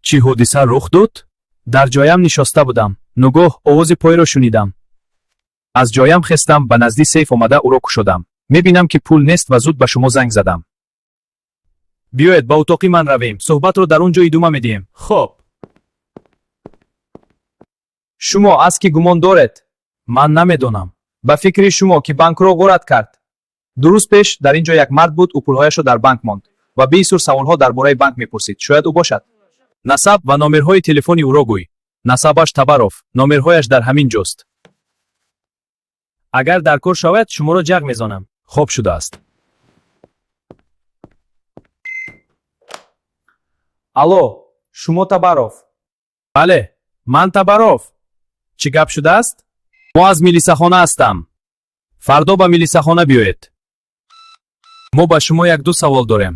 Чӣ ҳодиса рух дод? Дар ҷоям нишоста будам. Ногоҳ овози пойро шунидам. Аз ҷоям хестам, ба назди сейф омада, ӯро кушодам. Мебинам, ки пул нест, ва зуд ба шумо занг задам. Биёед, ба утоқи ман равем, суҳбатро дар он ҷо идома медиҳем. Хоб. Шумо аз кӣ гумон доред? Ман намедонам. Ба фикри шумо, ки банкро ғорат кард? 2 рӯз пеш дар ин ҷо як мард буд, ӯ пулҳояшро дар банк монд ва бисёр саволҳо дар бораи банк мепурсид. Шояд ӯ бошад. Насаб ва номерҳои телефони ӯро гӯй. Насабаш Табаров, номерҳояш дар ҳамин ҷост. Агар дар кор шавад, шуморо ҷағ мезанам. Хоб шудааст. Алло, шумо Табаров? Бале, ман Табаров. Чӣ гап шудааст? Мо аз милисахона ҳастам. Фардо ба милисахона биёед. Мо ба шумо як-ду савол дорем.